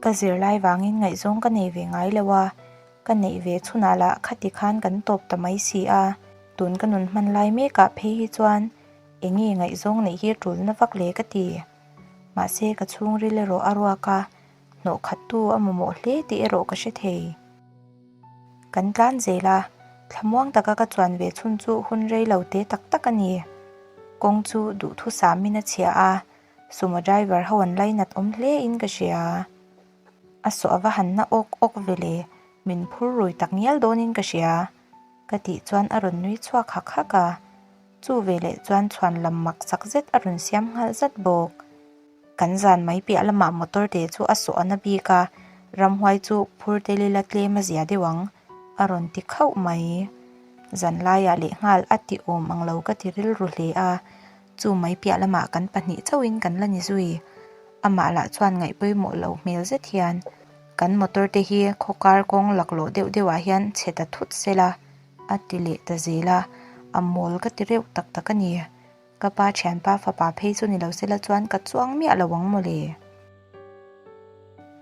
Ka zirlai vangin ngaihzawng ka nei ve ngai lo a, ka neih ve chhunah lah khati khan kan tawp ta mai si a, tun ka nun hman lai mekah phei hi chuan eng nge ngaihzawng neih hi tulna vak le ka ti. Mahse ka chhungril erawh a ruak a, Hnawh khattu a mamawh hle tih erawh ka hre thei. Kan tlan zel a, thlamuang taka ka chuan ve chhun chu hun rei lo te tak tak a ni. Kawng chu duhthusamin a chhia a, sumo driver ho an lainat awm hle in ka hria. A sawh a va han na awk awk ve le, min phur rui tak ngial dawnin ka hria. Ka tih chuan a rawn nui chhuak hak hak a, chu veleh chuan chhuan lam mak sak zet a rawn siam nghal zat bawk. Kan zan mai piah lamah motor te chu a sawh a na bik a, ramhuai chu phur tel ila tlem a zia deuh ang, a rawn ti khauh mai. Zan laiah lehnghal a ti awm ang lo ka ti rilru hle a, chu mai piah lamah kan pahnih chauhin kan la ni zui. Amah lah chuan ngaih pawimawh lo hmel zet hian kan motor te hi khawkar kawng laklawh deuh deuhah hian chhe ta thut sela a ti leh ta zel a, a mawl ka ti reuh tak tak a ni. Ka pa thianpa fapa phei chu ni lo sela chuan ka chuang miah lo ang mawle.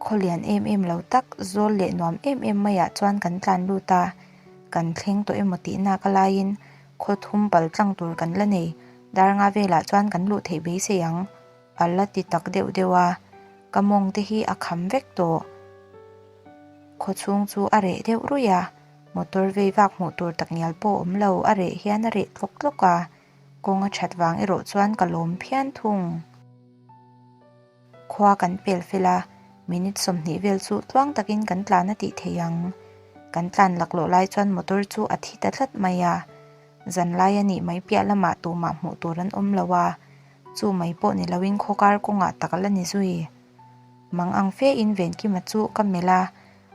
Khaw lian em em lo tak, zawl leh nuam em em maiah chuan kan tlan lut a, kan thleng tawh emaw tih nak a laiin khaw thum pal tlang tur kan la nei, dar nga velah chuan kan luh theih beisei ang, a la ti tak deuh deuh a, ka mawng te hi a kham vek tawh. Khaw chhung chu a reh deuh ruih a, motor vei vak hmuh tur takngial pawh a awm lo, a reh hian a reh tlawk tlawk a, Kawng a that vang erawh chuan ka lawm phian thung. Khua kan pel fel a, minute 20 vel chu tluang takin kan tlan a tih thei ang. Kan tlan laklawh lai chuan motor chu a thi ta tlat mai a. Zan lai a nih mai piah lamah tumah hmuh tur an awm lo a, chu mai pawh ni loin khawkar kawngah tak la ni zui. Mang ang fe in Venkima chu ka melh a,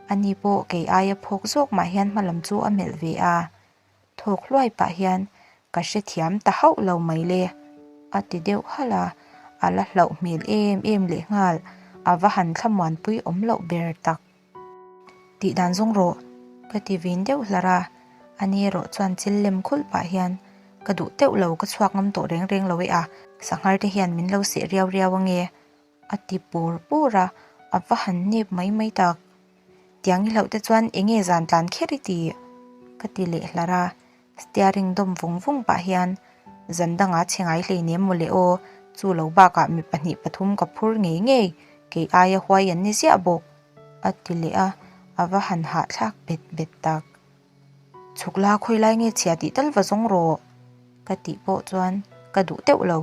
ani pawh kei aia phawk zawk mah hian hmalam chu a melh ve a. Thawk hluai pah hian ka hrethiam ta hauh lo mai le, a ti deuh halh a, a la hlauh hmel em em lehnghal, a va han thlamuanpui awm loh ber tak. Tih dan zawng rawh, ka ti vin deuh hlar a, ani erawh chuan chil lem khulh pah hian ka duh teuh lo ka chhuak ngam tawh reng reng lo e a, sanghar te hian min lo seh riau riau ange, a ti pur pur a, a va han nep mai mai tak. Tiang i hlauh te chuan eng nge zan tlan kher i ti? Ka ti leh hlar a, steering dawm vung vung pah hian zan dangah chhe ngai hleinem maw le aw, chu lo bakah mi pahnih pathum ka phur ngei ngei, kei aia huai an ni ziah bawk, a ti leh a, a va han hahthlak bet bet tak. Chhuk la khawi lai nge chhia tih tal va zawng rawh ka tih pawh chuan ka duh deuh lo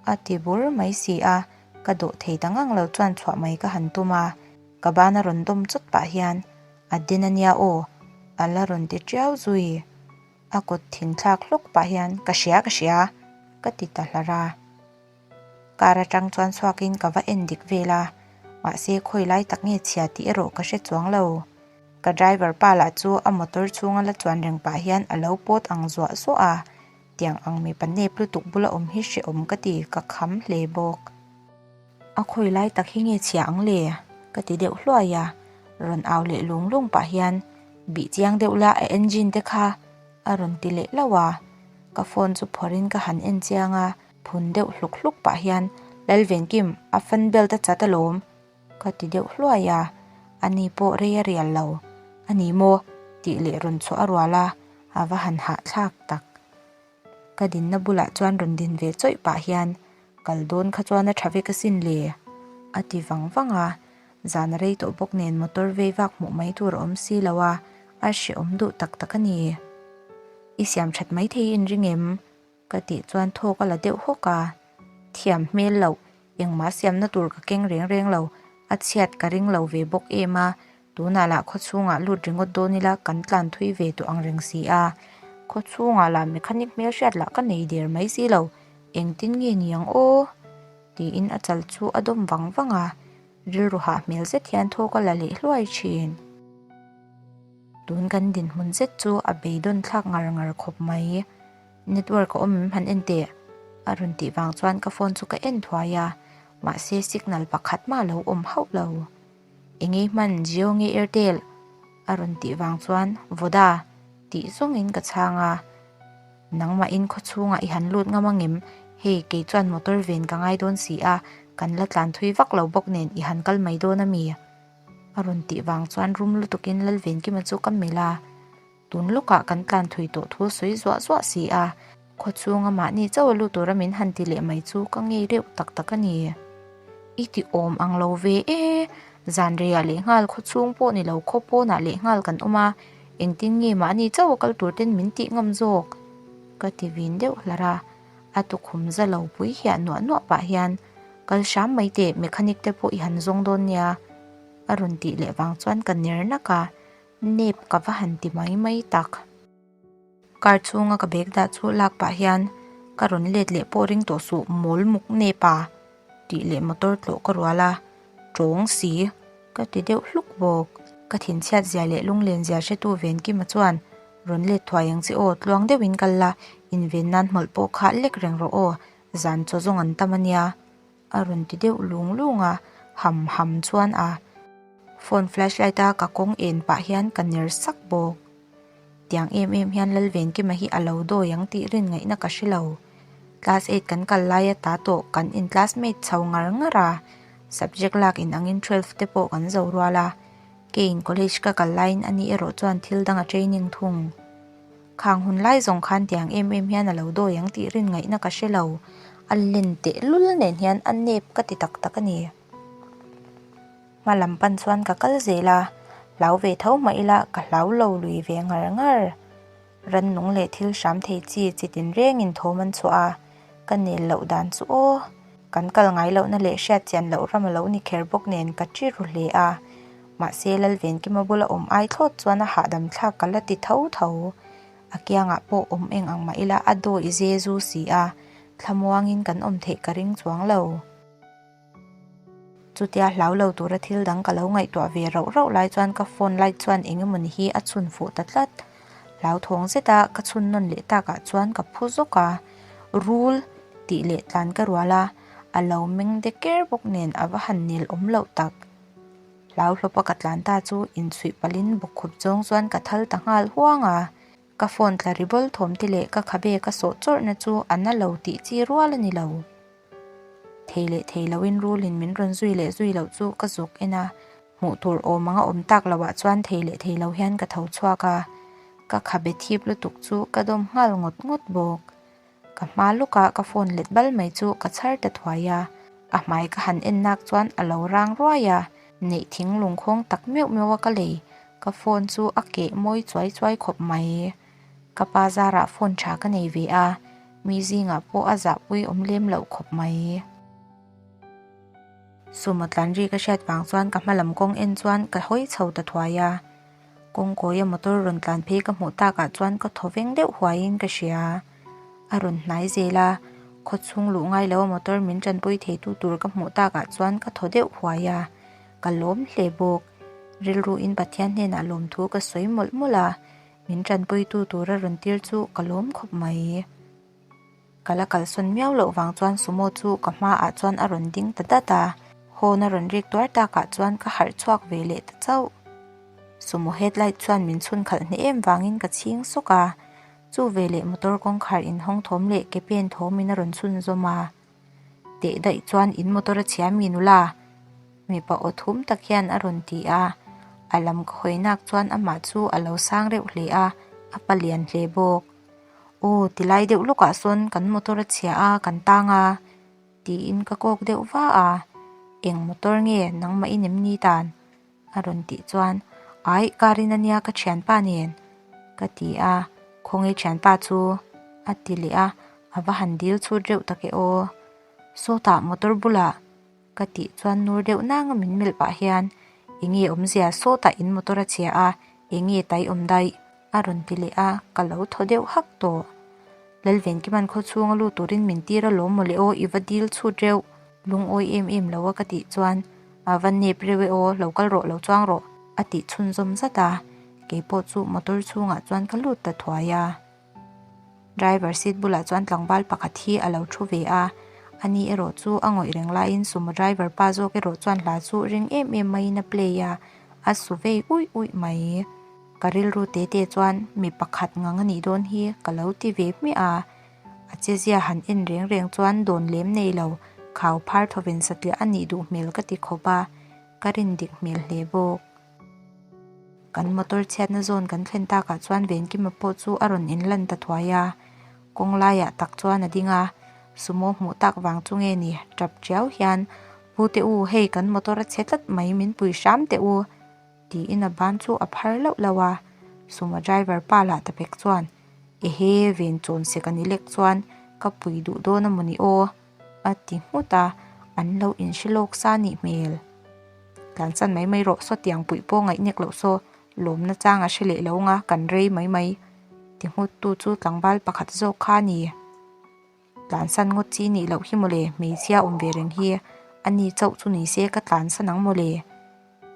a ti bur mai si a, ka dawh thei ta ngang lo chuan chhuah mai ka han tum a, ka ban a rawn dawm chawt pah hian a den a nia aw a la rawn ti tiau zui. A kut thin thlak hlawk pah hian ka hria ka hria ka ti ta hlar a. Car atang chuan chhuakin ka va en dik vel a, mahse khawi lai tak nge chhia tih erawh ka hre chuang lo. Ka driver pa lah chu a motor chhunga la chuan reng pah hian a lo pawt ang zuah zuah a, tiang ang mipa nep lutuk bula awm hi hrehawm ka ti, ka kham hle bawk. A khawi lai tak hi nge chhia ang le? ka ti deuh hluai a, rawn au leh lung lung pah hian bih chiang deuh la a engine te kha a rawn ti leh hlauh a, ka phone chu phawrhin ka han en chiang a, phun deuh hluk hluk pah hian Lalvenkim a fan belt a chat alawm ka ti deuh hluai a, ani pawh rei a rial lo a ni maw tih leh rawn chhuah a rual a, a va han hahthlak tak. Ka dinna bulah chuan rawn din ve chawih pah hian kal dawn kha chuan a tha vek asin le a ti vang vang a, zan a rei tawh bawk nen motor vei vak hmuh mai tur a awm si lo a, a hrehawm duh tak tak a ni. I siam that mai thei in ring em? Ka tih chuan thawk a la deuh hawk a, thiam hmel loh, engmah siamna tur ka keng reng reng lo, a chhiat ka ring lo ve bawk em a, tunah lah khawchhungah lut ringawt dawn ila kan tlan thui ve tawh ang reng si a, khawchhungah lah mechanic hmelhriat lah ka nei der mai si lo, engtin nge ni ang aw? Tiin a chal chu a dawm vang vang a, rilru hah hmel zet hian thawk a la leh hluai thin. Tun kan dinhmun zet chu a beidawn thlak ngar ngar khawp mai. Network a awm em han en teh? A rawn tih vang chuan ka phone chu ka en thuai a, mahse signal pakhat mah lo awm hauh lo. Engei hman Jio nge Airtel? A rawn tih vang chuan Voda tih zawngin ka chhang a. Nangmahin khawchhungah i han lut ngam angem? Hei kei chuan motor ven ka ngai dawn si a, kan la tlan thui vak lo bawk nen i han kal mai dawn ami? A rawn tih vang chuan rum lutukin Lalvenkima chu ka melh a. Tun lawkah kan tlan thui tawh thu a sawi zuah zuah si a, khawchhunga mahni chauh a lut tura min han ti leh mai chu ka ngei reuh tak tak a ni. I ti awm ang lo ve e, Zan reiah lehnghal khaw chhung pawh ni lo khaw pawnah lehnghal kan awm a, engtin nge mahni chauh a kal tur ten min tih ngam zawk? Ka ti vin deuh hlar a, a tukhum za lo pui hiah nuah nuah pah hian kal hram mai teh mechanic te pawh i han zawng dawn nia a rawn tih leh vang chuan ka ner nak a, nep ka va han ti mai mai tak. Car chhunga ka bag dah chu lak pah hian ka rawn let leh pawh ring tawh suh mawl muk nep a tih leh motor tlawh ka rual a, tawng si ka ti deuh hluk bawk. Ka thinchhiat zia leh lunglen zia hretu Venkima chuan rawn let thuai ang che aw, tluang deuhin kal la, inven nan hmawlh pawh kha lek reng rawh aw, zan chaw zawng an tam a nia a rawn ti deuh lung lung a, ham ham chuan a phone flashlight a ka kawng en pah hian ka ner sak bawk. Tiang em em hian Lalvenkima hi a lo dawi ang tih rin ngaihna ka hre lo. Class eight kan kal laia ta tawh kan in classmate chho ngar ngar a, subject lak in angin twelve te pawh kan zo rual a, keiin college ka kal laiin ani erawh chuan thil dang a training thung. Khang hun lai zawng khan tiang em em hian a lo dawi ang tih rin ngaihna ka hre lo. A len tehlul nen hian a nep ka ti tak tak a ni. Hma lam pan chuan ka kal zel a, hlau ve tho mah ila ka hlau lo lui ve ngar ngar. Rannung leh thil hram thei chi chi tinrengin thawm an chhuah a, ka nel loh dan chu aw. Kan kal ngai lohna leh hriat chian loh ram a lo ni kher bawk nen ka ṭi ru hle a, mahse Lalvenkima bula awm ai thlawt chuan a hahdam thlak ka la ti tho tho. A kiangah pawh awm eng ang mah ila a dawi ze zu si a, thlamuangin kan awm theih ka ring chuang lo. Chutia hlau lo tura thil dang ka lo ngaihtuah ve rauh rauh lai chuan ka phone light chuan eng emawni hi a chhun fuh ta tlat. Hlauthawng zeta ka chhun nawn leh takah chuan ka phu zawk a, Rul tih leh tlan ka rual a, a lo meng de ker bawk nen a va han nel awm loh tak. Hlau hlawpa ka tlan ta chu inchhuih palhin bawkkhup zawng chuan ka thal ta nghal huang a, ka phone tla ri bawl thawm te leh ka khabe ka sawh chawrhna chu a na lo tih chi rual a ni lo. Thei leh thei loin rulin min rawn zui leh zui loh chu ka zuk en a, hmuh tur awm anga awm tak loah chuan thei leh thei lo hian ka tho chhuak a, ka khabe thip lutuk chu ka dawm nghal ngawt ngawt bawk. Ka hma lawkah ka phone let bal mai chu ka chhar ta thuai a, a hmai ka han en nak chuan a lo rang ruai a, neih thing lungkhawng tak meuh meuh a ka lei, ka phone chu a keh mawi chuai chuai khawp mai. Ka pa zarah phone tha ka nei ve a, mi zingah pawh a zahpui awm lem loh khawp mai. Sumo tlan ri ka hriat vang chuan ka hma lam kawng en chuan ka hawi chho ta thuai a, kawngkawia motor rawn tlan phei ka hmuh takah chuan ka thaw veng deuh huaiin ka hria. A rawn hnai zel a, khaw chhung luh ngai loa motor min tanpui theitu tur ka hmuh takah chuan ka thaw deuh huai a, ka lawm hle bawk. Rilruin Pathian hnenah lawmthu ka sawi mawlh mawlh a, Min tanpuitu tura rawn tir chu ka lawm khawp mai. Ka la kalsawn miau loh vang chuan sumo chu ka hmaah chuan a rawn ding ta dat a, horn a rawn rik tuar takah chuan ka harh chhuak ve leh ta chauh. Sumo headlight chuan min chhun khalh hneh em vangin ka chhing sawk a, chu veleh motor kawngkhar inhawng thawm leh ke pen thawmin a rawn chhunzawm a. Teh daih chuan in motor a chhia mi nula? Mipa aw thum tak hian a rawn ti a, a lam ka hawi nak chuan amah chu a lo sang reuh hle a, a pa lian hle bawk. Aw tilai deuh lawkah sawn kan motor a chhia a, kan tang a, tiin ka kawk deuh va a, Eng motor nge nangmah in em ni tan? A rawn tih chuan, Aih, car in a nia ka thianpa nen, ka ti a, Khawnge thianpa chu? a ti leh a, a va han dil chhut reuh tak e aw. Sawtah motor bulah ka tih chuan nur deuh nanga min melh pah hian, Enge awmzia sawtah in motor a chhia a, enge tai awm daih? a rawn ti leh a, ka lo thaw deuh hak tawh. Lalvenkiman khaw chhunga lut turin min tir alawm mawle aw, i va dil chhut reuh, lungawi em em lo a ka tih chuan, A va nep reuh e aw, lo kal rawh, lo chuang rawh, a tih chhunzawm zat a, keipawh chu motor chhungah chuan ka lut ta thuai a. Driver seat bulah chuan tlangval pakhat hi a lo thu ve a, ani erawh chu a ngawih reng laiin sumo driver pa zawk erawh chuan hla chu ring em em maiin a play a, a su vei uih uih mai. Ka rilru te te chuan mi pakhat ngang a nih dawn hi ka lo ti ve hmiah a, a chezia han en reng reng chuan dawn lem nei lo, khau phar thawven satliah a nih duh hmel ka ti khawp a, ka rin dik hmel hle bawk. Kan motor chhiatna zawn kan thlen takah chuan Venkima pawh chu a rawn inlan ta thuai a, kawng laiah tak chuan a ding a, sumo hmuh tak vang chu nge ni tap tiau hian. Pute u, hei kan motor a chhe tlat mai, min pui hram teh u, tiin a ban chu a phar lauh lauh a. Sumo driver pa lah ta pek chuan, Ehe, ven chawn sek a ni lek chuan ka pui duh dawn a mawni aw, a ti nghut a, an lo inhre lawk sa nih hmel. Tlansan mai mai rawh, sawtiang puih pawh ngaihnek loh saw, lawmna chang a hre leh lo nga, kan rei mai mai, ti nghut tu chu tlangval pakhat zawk kha a ni. Tlansan ngawt chi nih loh hi mawle, hmeichhia awm ve reng hi a ni chauh chu ni se ka tlansan ang mawle,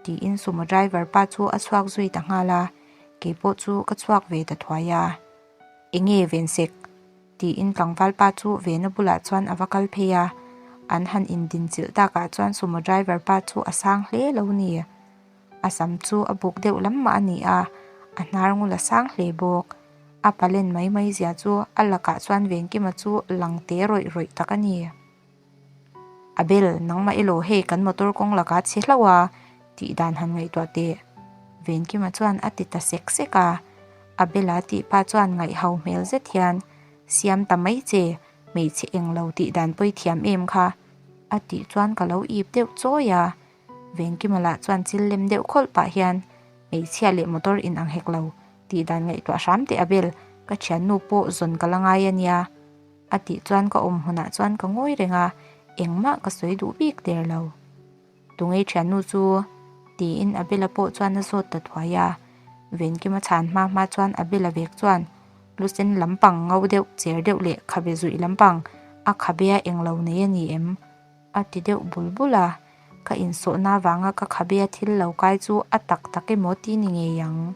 tiin sumo driver pa chu a chhuak zui ta nghal a, keipawh chu ka chhuak ve ta thuai a. Enge Vensek? tiin tlangval pa chu Vena bulah chuan a va kal phei a, an han indinchilh takah chuan sumo driver pa chu a sang hle lo ni. A sam chu a buk deuh lam mah a ni a, a hnar ngul a sang hle bawk. A palen mai mai zia chu a lakah chuan Venkima chu lang te rawih rawih tak a ni. Abel, nangmah elaw hei kan motor kawng lakah chhe hlauh a, tih dan han ngaihtuah teh. Venkima chuan a ti ta sek sek a. Abel-a tih pa chuan ngaihho hmel zet hian, Siam ta mai che, hmeichhe englo tih dan pawi thiam em kha, a tih chuan ka lo ip deuh chawi a. Venkima lah chuan chil lem deuh khawlh pah hian, Hmeichhia leh motor in ang hek lo, tih dan ngaihtuah hram teh a bel, ka thiannu pawh zawn ka la ngai a nia, a tih chuan ka awm hmunah chuan ka ngawi reng a, engmah ka sawi duh bik der lo. Tungei thiannu chu? tiin Abel-a pawh chuan a zawt ta thuai a, Venkima chhan hma hma chuan Abel-a vek chuan lu sen lampang ngo deuh cher deuh leh khabe zuih lampang a khabea englo nei a ni em? A ti deuh bul bul a, ka insawhna avanga ka khabea thil lo kai chu a tak tak emaw ti ni ngei ang.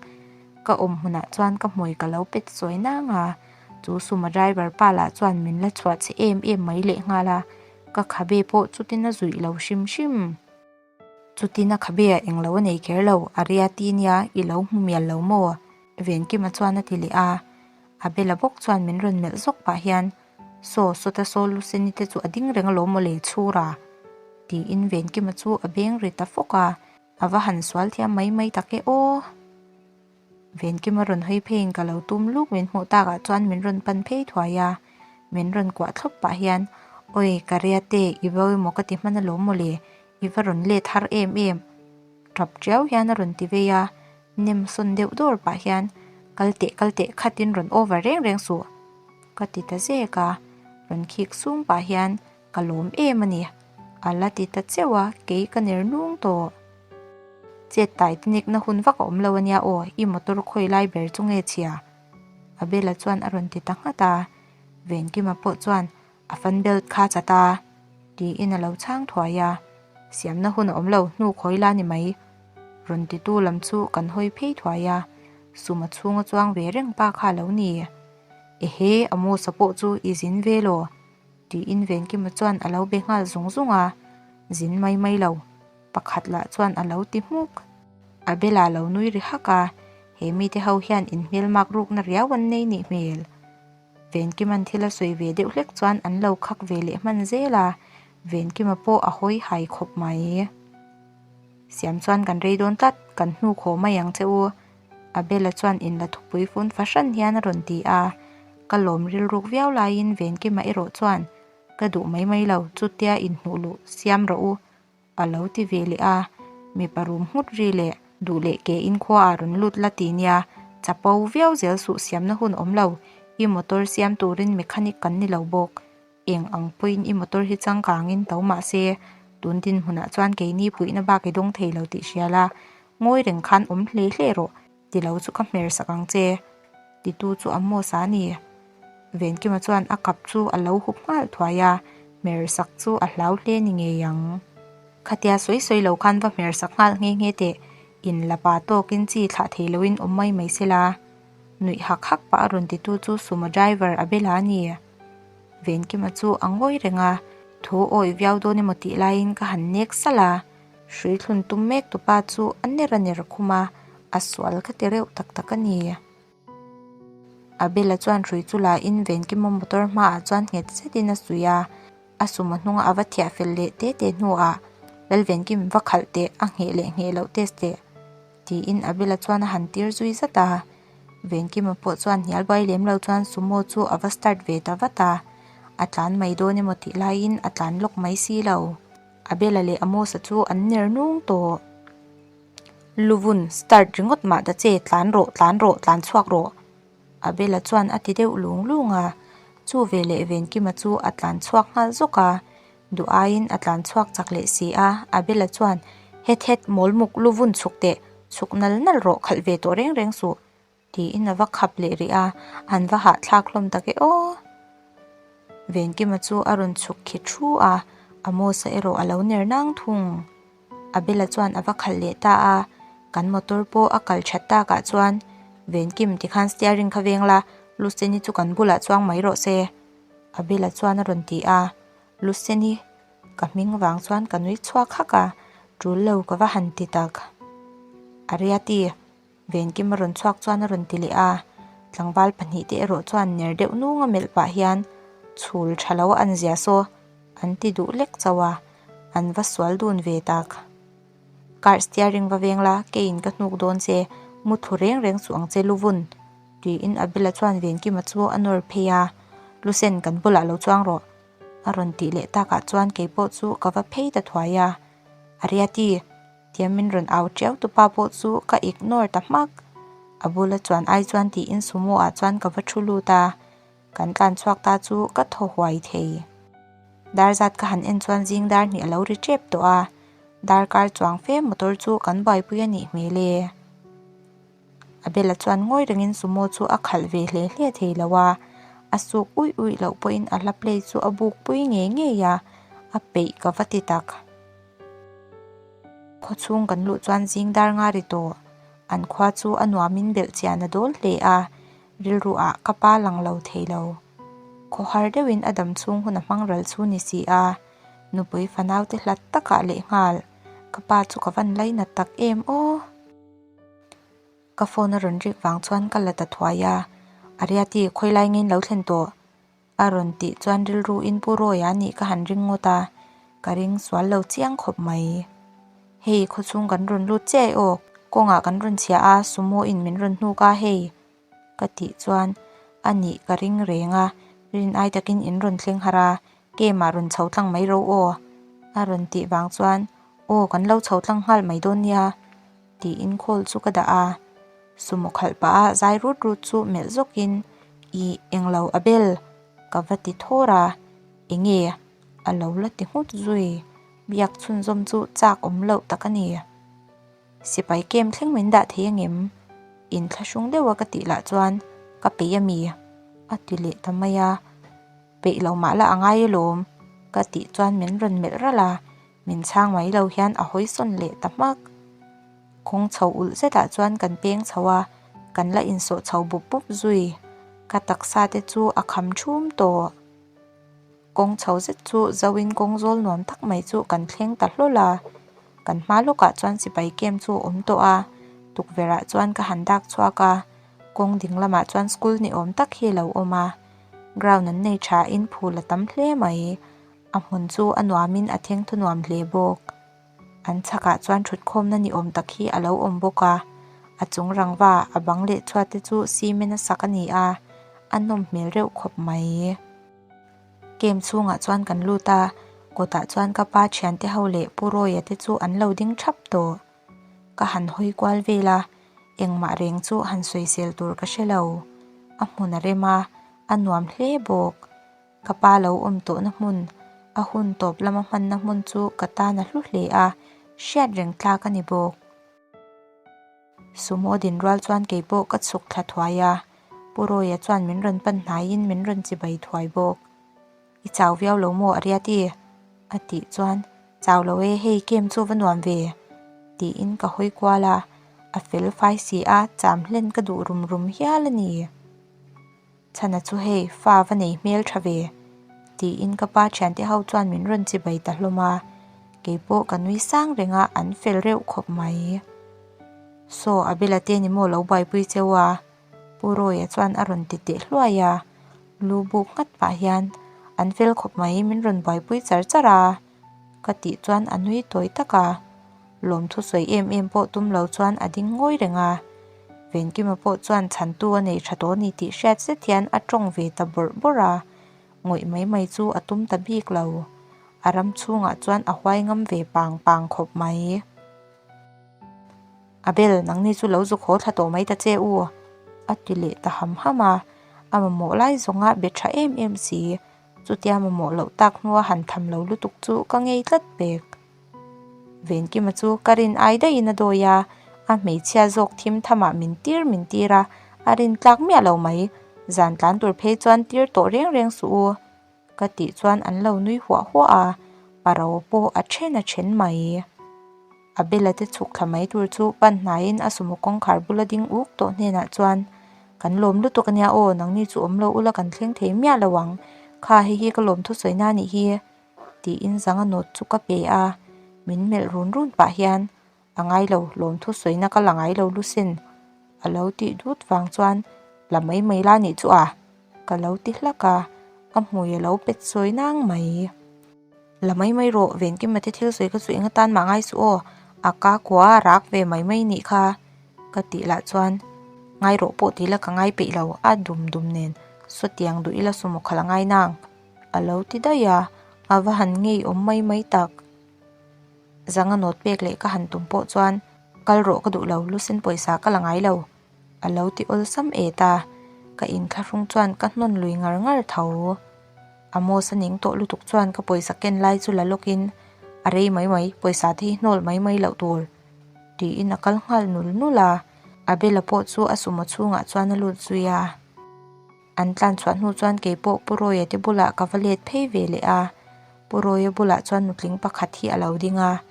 Ka awm hmunah chuan ka hmui ka lo pet sawi nang a, chu suma driver pa lah chuan min la chhuah che em em mai lehnghal a, ka khabe pawh chutin a zuih lo hrim hrim. Chutin a khabe ah englo a nei kher lo, a ria ti nia i lo hmu mial lo maw? Venkima chuan a ti leh a, Abel-a bawk chuan min rawn melh zawk pah hian, Saw, sawta saw Luceni te chu a ding reng alawm mawle chhura? Tiin Venkima chu a beng ri ta fawk a, a va han sual thiam mai mai tak e aw. Venkima rawn hawi pheiin ka lo tum luk min hmuh takah chuan min rawn pan phei thuai a, min rawn kuah thlawp pah hian, Awi, ka ria te, i bo emaw ka ti hman alawm mawle, i va rawn let har em em. Tap tiau hian a rawn ti vei a, nem sawn deuh dawr pah hian, Kal teh, kal teh, khatin rawn over reng reng suh, ka ti ta zek a, rawn khik sum pah hian, Ka lawm em a ni, a la ti ta cheuh a, kei ka ner nung tawh. Chet tai tinik na hun vak a awm lo a nia aw, i motor khawi lai ber chu nge chhia? Abel-a chuan a rawn ti ta nghat a, Venkima pawh chuan a fan belt kha chat a, tiin a lo chhang thuai a, siamna hun a awm lo, hnu khawi la ni mai. Rawn titu lam chu kan hawi phei thuai a, suma chhunga chuang ve reng pa kha a lo ni. Ehe, Amos-a pawh chu i zin ve law? Tiin Venkima chuan a lo be nghal zung zung a, zin mai mai lo. Pakhat lah chuan a lo ti hmuk. Abel-a lo nui ri hak a, he mite ho hian inhmelmak rukna riau an nei nih hmel. Venkima'n thil a sawi ve deuh hlek chuan an lo khak ve leh hman zel a, Venkima pawh a hawi hai khawp mai. Siam chuan kan rei dawn tlat, kan hnu khaw mai ang che u. Abel-a chuan inla thupui fun fahran hian a rawn ti a, ka lawm rilruk viau laiin Venkima erawh chuan, Ka duh mai mai lo, chutia inhnuh luh siam rawh u, A lo ti ve leh a, mipa rum nghut ri leh duh leh ke in khua ah rawn lut la ti nia, chapo viau zel suh siamna hun awm lo, i motor siam turin mechanic kan ni lo bawk. Eng ang pawhin i motor hi changkangin to mah se, tun dinhmunah chuan keini puihna bak i dawng thei lo tih hria la, ngawi reng khan awm hle hle rawh, ti lo chu ka hmer sak ang che, titu chu Amos a ni. Venkima chuan a kap chu a lo hup nghal thuai a, hmer sak chu a hlau hle ni ngei ang. Khatia sawi sawi lo khan va hmer sak nghal nghe nghe teh, in la pa tawkin chi thlah thei loin awm mai mai sela. Nuih hak hak pah a rawn titu chu sumo driver a bela a ni. Venkima chu a ngawi reng a, thu awih viau dawn emaw tih laiin ka han nek salh a. Hrui thlun tum mek tupa chu a ner a ner khum a, a sual ka ti reuh tak tak a ni. Abel-a chuan hrui chu la in Venkima motor hmaah chuan nghet zetin a suih a, a suma hnunga a va thiah fel leh te te hnuah Lalvenkim va khalh teh a ngheh leh ngheh loh test teh tiin Abel-a chuan a han tir zui zat a. Venkima pawh chuan hnial buai lem lo chuan sumo chu a va start ve ta vat a, a tlan mai dawn emaw tih laiin a tlan lawk mai si lo. Abel-a leh Amos-a chu an ner nung tawh. Luvun, start ringawt mah ta che, tlan rawh, tlan rawh, tlan chhuak rawh. Abel-a chuan a ti deuh lung lung a, chu veleh Venkima chu a tlan chhuak nghal zawk a, duh aiin a tlan chhuak chak leh si a, Abel-a chuan, Het het, mawlmuk, luvun chhuk teh, chhuk nal nal rawh, khalh ve tawh reng reng suh. Tiin a va khap leh rih a, an va hahthlak hlawm tak e aw. Venkima chu a rawn chhuk khi thu a, Amos-a erawh a lo ner nang thung. Abel-a chuan a va khalh leh ta a, kan motor pawh a kal that takah chuan Venkim tikhan steering kha veng la, Luceni chu kan bulah chuang mai rawh se. Abel-a chuan a rawn ti a, Luceni Ka hming vang chuan ka nui chhuak hak a, tul lo ka va han ti tak. Ariati. Venkim a rawn chhuak chuan a rawn ti leh a, tlangval pahnihte erawh chuan ner deuh nung a melh pah hian chhul tha lo a an zia saw an ti duh lek chauh a, an va sual dun ve tak. Car steering va veng la, keiin ka hnuk dawn che, mu thlu reng reng suh ang che luvun tiin Abel-a chuan Venkima chu a nawr phei a, Lusen kan bulah lo chuang rawh a rawn tih leh takah chuan keipawh chu ka va phei ta thuai a, Ariati. Tia min rawn au tiau tu pa pawh chu ka ignore ta hmak. A bula chuan ai chuan tiin sumo ah chuan ka va thu lut a, kan tlan chhuak ta chu ka thaw huai thei. Dar zat ka han en chuan zing dar hnih a lo ri tep tawh a, darkar chuang fe motor chu kan buaipui a nih hmel e. Abel-a chuan ngawi rengin sumo chu a khalh ve hle hle thei lo a, a suk uih uih loh pawhin a hla play chu a buk pui ngei ngei a, a peih ka va ti tak. Khawchhung kan luh chuan zing dar nga ri tawh. An khua chu a nuamin belh chian a dawl hle a, rilru ah ka pa lang lo thei lo. Khawhar deuhin a dam chhung hun a hmang ral chu ni si a, nupui fanau te hlat takah lehnghal ka pa chu ka van lainat tak em aw. Ka phone a rawn rik vang chuan ka la ta thuai a, Ariati khawilai ngein lo thlen tawh a rawn tih chuan rilru in Pu Rawia nih ka han ring ngawt a, ka ring sual lo chiang khawp mai. Hei khawchhung kan rawn lut chiah e aw, kawngah kan rawn chhia a, sumo in min rawn hnuk a hei ka tih chuan a nih ka ring reng a, rin ai takin in rawn thleng harh a, kemah rawn chho tlang mai ro aw a rawn tih vang chuan aw kan lo chho tlang nghal mai dawn nia. Tiin call chu ka dah a, sumo khalh pah a zai rut rut chu melh zawkin ih englo a bel ka va ti thawr a, enge a lo la ti nghut zui, biak chhunzawm chu chak awm loh tak a ni. Sipai kem thleng min dah thei angem? Inthlahrung deuha ka tih lah chuan ka peih ami? A ti leh ta mai a. Peih lo mah la a ngai alawm ka tih chuan min rawn melh ralh a, min chhang mai lo hian a hawi sawn leh ta hmak. Kawng chho ulh zetah chuan kan peng chho a, kan la insawh chho bup bup zui. Ka taksa te chu a kham thum tawh. Kawng chho zet chu zoin kawng zawl nuam tak mai chu kan thleng ta hlawl a, kan hma lawkah chuan sipai camp chu a awm tawh a, tukverhah chuan ka han dak chhuak a, kawng ding lamah chuan school ni awm tak hi a lo awm a. Ground an nei tha in phul a tam hle mai. A hmun chu a nuamin a theng thu nuam hle bawk. An chhakah chuan thutkhawmna ni awm tak hi a lo awm bawk a. A chung rangva a bang leh chhuat te chu cement a sak a ni a, a nawm hmel reuh khawp mai. Camp chhungah chuan kan lut a, kawtah chuan ka pa thiante ho leh Pu Rawia te chu an lo ding thap tawh. Ka han hawi kual vel a, engmah reng chu han sawisel tur ka hre lo. A hmun a rem a, a nuam hle bawk. Ka pa lo awm tawhna hmun, a hun tawp lama hmanna hmun chu ka tan a hlu hle a, hriat reng tlak a ni bawk. Sumo din rual chuan kei pawh ka chhuk thla thuai a, Pu Rawia chuan min rawn pan hnaiin min rawn chibai thuai bawk. I chau viau lo maw Ariati? A tih chuan, Chau lo e, hei game chu va nuam ve, tiin ka hawi kual a, a fel fai si a, cham hlen ka duh rum rum hial a ni. Chhana chu hei, fa va nei hmel tha ve, tiin ka pa thiante ho chuan min rawn chibai ta hlawm a, keipawh ka nui sang reng a, an fel reuh khawp mai. Saw, Abel-a te ni maw lo buaipui cheu a? Pu Rawia chuan a rawn ti teh hluai a, lu buk nghat pah hian an fel khawp mai min rawn buaipui char char a ka tih chuan a nui tawi tak a, lawmthu sawi em em pawh tum lo chuan a ding ngawi reng a, Venkima pawh chuan chhantu a nei tha tawh a ni tih hriat zet hian a tawng ve ta bawrh bawrh a, ngawih mai mai chu a tum ta bik lo. A ram chhungah chuan a huai ngam ve pang pang khawp mai. Abel, nangni chu lo zuk haw thla tawh mai ta che u, a ti leh ta ham ham a. A mamawh lai zawnga be tha em em si. Chutia mamawh loh tak hnua han tham lo lutuk chu ka ngei tlat pek. Venkima chu ka rin ai daihin a dawi a, a hmeichhia zawk thim thamah min tir min tir a, a rin tlak miah lo mai. Zan tlan tur phei chuan tir tawh reng reng suh u. Ka tih chuan an lo nui huah huah a, paro pawh a then a then mai. A bela te chhuk thla mai tur chu pan hnaiin a sumo kawngkhar bula ding uk tawh hnenah chuan, Kan lawm lutuk ania aw, nangni chu awm lo ula kan thleng thei miah lo ang, kha hei hi ka lawm thusawi na anih hi, tiin zanga nawt chu ka pe a, min melh run run pah hian, A ngai lo, lawm thusawi na ka la ngai lo lusin, a lo tih dut vang chuan, La mai mai la nih chu a, ka lo ti hlak a, a hmui a lo pet sawi nang mai. La mai mai rawh, Venkima te thil sawi kha chu eng atan mah ngai suh aw, a ka kua a rak ve mai mai nih kha, ka tih lah chuan ngai rawh pawh ti la ka ngai peih lo, a dum dum nen sawtiang duh ila sumo kha la ngai nang, a lo ti daih a, a va han ngeiawm mai mai tak. Zanga nawt pek leh ka han tum pawh chuan kal rawh ka duh lo, Lucen pawisa ka la ngai lo. A lo ti awlsam et a, ka inthlahrung chuan ka hnawn lui ngar ngar tho. Amos a ning tawh lutuk chuan ka pawisa ken lai chu la lawkin, A rei mai mai, pawisa te hi hnawl mai mai loh tur, tiin a kal nghal nul nul a. Abel-a pawh chu a sumo chhungah chuan a lut zui a. An tlan chhuah hnu chuan kei pawh Pu Rawia te bulah ka va let phei ve leh a. Pu Rawia bulah chuan nutling pakhat hi a lo ding a,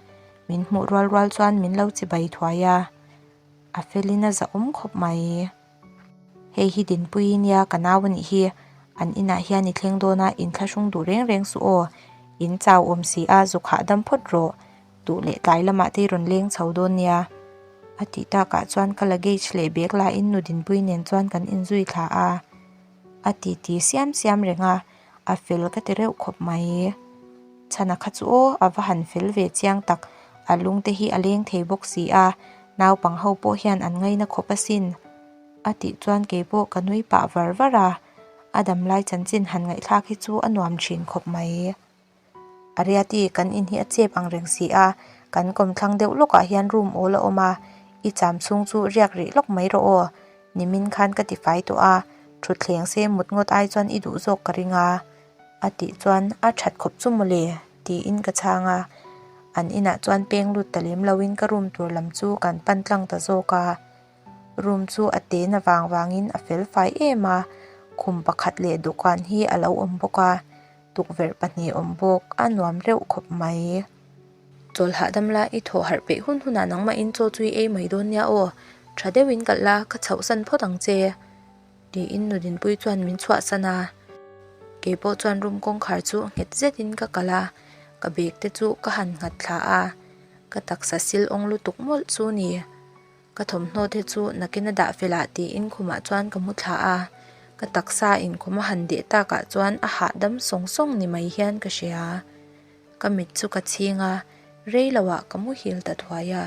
min hmuh rual rual chuan min lo chibai thuai a. A felin a zahawm khawp mai. Hei hi Dinpuii nia ka nau a nih hi. An inah hian i thleng dawn a, inthlahrung duh reng reng suh aw. In chau awm si a, zuk hahdam phawt rawh. Duh leh tlai lamah te i rawn leng chho dawn nia. A tih takah chuan ka luggage leh bag lahin nu Dinpuii nen chuan kan inzui thla a. A titi siam siam reng a, a fel ka ti reuh khawp mai. Chhana kha chu aw, a va han fel ve chiang tak, a lung te hi a leng thei bawk si a, naupang ho pawh hian an ngaina khawp asin. A tih chuan kei pawh ka nui pah var var a, a damlai chanchin han ngaihthlak hi chu a nuam thin khawp mai. Ariati kan in hi a chep ang reng si a, kan kawmthlang deuh lawkah hian room awl a awm a, i cham chhung chu riak rih lawk mai rawh aw, nimin khan ka tifai tawh a, thutthleng se mut ngawt ai chuan i duh zawk ka ring a, a tih chuan a that khawp chu mawle tiin ka chhang a, an inah chuan peng lut ta lem loin ka room tur lam chu kan pan tlang ta zawk a. Room chu a te na vang vangin a fel fai em a, khum pakhat leh dawhkan hi a lo awm bawk a. Tukverh pahnih awm bawk, a nuam reuh khawp mai. Chawl hahdam la, i thawh harh peih hun hunah nangmahin chaw chu i ei mai dawn nia aw, tha deuhin kalh la, ka chhohsan phawt ang che, tiin nu Dinpuii chuan min chhuahsan a. Kei pawh chuan room kawngkhar chu nghet zetin ka kalh a, ka bag te chu ka han nghat thla a, ka taksa sil awng lutuk mawlh chu ni. Ka thawmhnaw te chu nakin a dah fel ah tiin khumah chuan ka mu thla a, ka taksa in khum a han deh takah chuan a hahdam sawng sawng ni mai hian ka hria. Ka mit chu ka chhing a, rei loah ka muhil ta thuai a.